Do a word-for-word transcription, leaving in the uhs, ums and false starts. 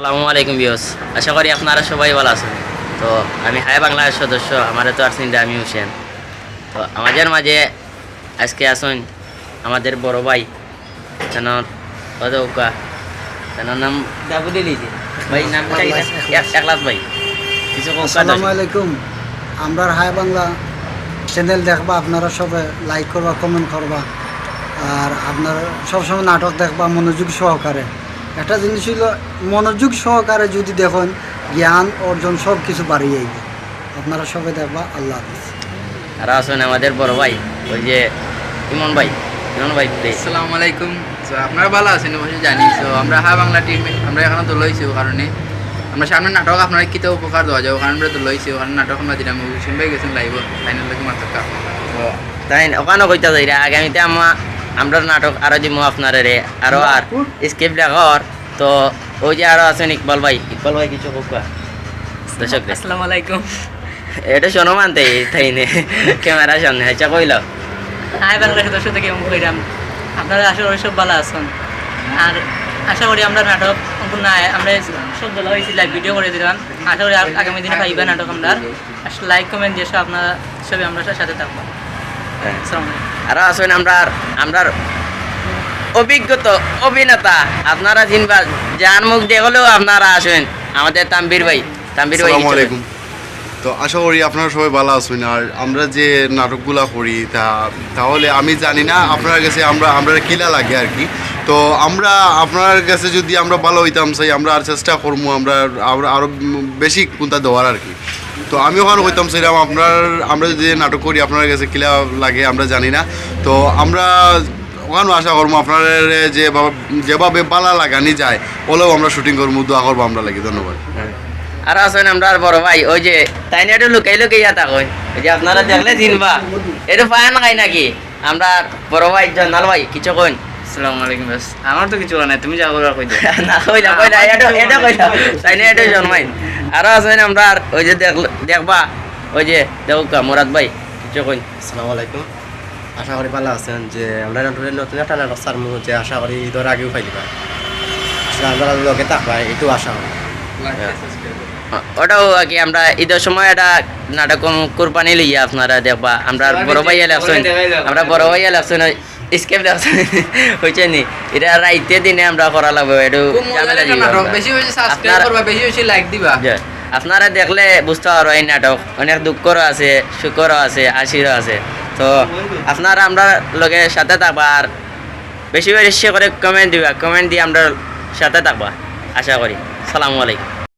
আসসালামু আলাইকুম ভিউয়ার্স, আশা করি আপনারা সবাই ভালা আছইন। তো আমি হাই বাংলার সদস্য, আমারে তো আর চিনরা, আমি হুসেন। তো আমাদের মাঝে আজকে আছইন আমাদের বড় ভাই, তান, অদৌকা, তান নাম ডাবুল এলিজে। ভাই, নাম কি? এক-, একলাস ভাই। কিছু কউক্কা আসসালামু দর্শক। আলাইকুম। আমরার হাই বাংলা চ্যানেল দেখবা, আপনারা সবে লাইক করবা, কমেন্ট করবা, আর আপনারা সবসময় নাটক দেখবা মনোযোগ সহকারে। একটা জিনিস অইলো, মনোযোগ সহকারে যদি দেখইন, জ্ঞান অর্জন সব কিছু বাড়ি যাইব। আপনারা সবে দেখবা। আল্লাহ হাফিজ। আর আছইন আমাদের বড় ভাই, ওই যে ইমন ভাই, ইমন ভাই, please। আসসালামু আলাইকুম। তো আপনারা ভালা আছইন অবশ্যই জানি। তো আমরা হাই বাংলা টিম, আমরা এখানো দল অইছি অউ কারণে, আমরা সামনে নাটক আপনারা কিতা উপহার দেওয়া যায়, অউ কারণে আমরা দল অইছি, অউ কারণে নাটক আমরা দিলাম, হুসেন ভাই গেছইন লাইভো, ফাইনাল লাগি মাত্র। তো তাইন অখানো কইতা যাইরা, আগামীতে আমা-, আমরার নাটক আরো দিমু আপনারারে, আরো আর স্ক্রিপ্ট লেখর। তো ওই যে আরো আছইন ইকবাল ভাই, ইকবাল ভাই কিছু কউক্কা দর্শকরে। আসসালামু আলাইকুম। এটা শোনো মানতে তাইনে ক্যামেরার সামনে, আচ্ছা কইলো। হাই বাংলাদেশ দর্শক থেকে এবং কইরাম, আপনারা আশা করি সব ভালা আছইন। আর আশা করি আমরা নাটক অঙ্কন না, আমরা সব ভালা অইছি, লাইভ ভিডিও করি দিলাম। আশা করি আ-, আগামী দিনে পাইবা নাটক আমরা। আর লাইক কমেন্ট দিয়ে সব আপনারা সবে আমরার সাথে থাকবা। হ্যাঁ। আসসালামু আলাইকুম। আরো আছইন আমরার, আমরার অভিজ্ঞতা অভিনেতা, আপনারা চিনবা, যার মুখ দেখলেও আপনারা আছইন, আমাদের তানভীর ভাই। তানভীর ভাই, আসসালামু কিছু আলাইকুম। তো আশা করি আপনারা সবাই ভালা আছইন। আর আমরা যে নাটকগুলা করি, তা, তাহলে আমি জানি না আপনারার গেছে আমরা, আমরার কিলা লাগে আর কি। তো আমরা আপনারার গেছে যদি আমরা ভালা অইতাম চাই, আমরা আর চেষ্টা করমু, আমরা, আমরা আরো বেশি কুন্তা দেওয়ার আর কি। তো আমি অখানো কইতাম চাইরাম, আপনার, আমরা যে নাটক করি, আপনারার গেছে কিলা লাগে আমরা জানি না। তো আমরা অখানো আশা করমু আপনারারে যেভাবে, যেভাবে ভালা লাগানি যায়, অলাউ আমরা শুটিং করমু, দোয়া করবা আমরার লাগি। ধন্যবাদ। আর আছইন আমরার বড় ভাই, ওই যে তাইন একটু লুকাই লুকাইয়া থাকইন, ওই যে আপনারা দেখলে চিনবা, একটু পান খাই নাকি? আমরার বড় ভাই জয়নাল ভাই, কিছু কইন। আসসালামু আলাইকুম। বাস, আমার তো কিছু করার নাই, তুমি যা করার কই দাও। না, কইলা, কইলা, আমার এটা, কিছু এটা করার কইলা। নাই। তাইন একটু জন্মাইন। আরো আছইন আমরার, ওই যে দেখল-, দেখবা, ওই যে দেখউক্কা, মুরাদ ভাই, কিছু কইন। আসসালামু আলাইকুম। আশা করি ভালা আছইন। যে আমরা নাটোরে নতুন একটা নাটক ছাড়মু, যে আশা করি ঈদর আগেউ পাইলিবা। আসলে আমরার লগে থাকবা, এইটাউ আশা করি। অ-, ওটাউ আর কি, আমরা ঈদর সময় একটা নাটক কম-, কুরবানি লইয়া আপনারা দেখবা। আমরার বড় ভাইয়ে লেখছইন, আমরার বড় ভাইয়ে লেখছইন, স্ক্রিপ্ট লেখছইন, বুঝছইন নি? এটা রাইতে দিনে আমরা করা লাগবো, একটু খুব মজার ঝামেলা একটা দিবা নাটক। আমরা। বেশি বেশি সাবস্ক্রাইব আপনারা করবা, বেশি বেশি লাইক দিবা। জি। আপনারা দেখলে বুঝতা পারবা এই নাটক অনেক দুঃখরও আছে, সুখরও আছে, হাসিরও আছে। তো আপনারা আমরার লগে সাথে থাকবা, আর বেশি বেশি করে কমেন্ট দিবা, কমেন্ট দিয়া আমরার সাথে থাকবা, আশা করি। সালামু আলাইকুম।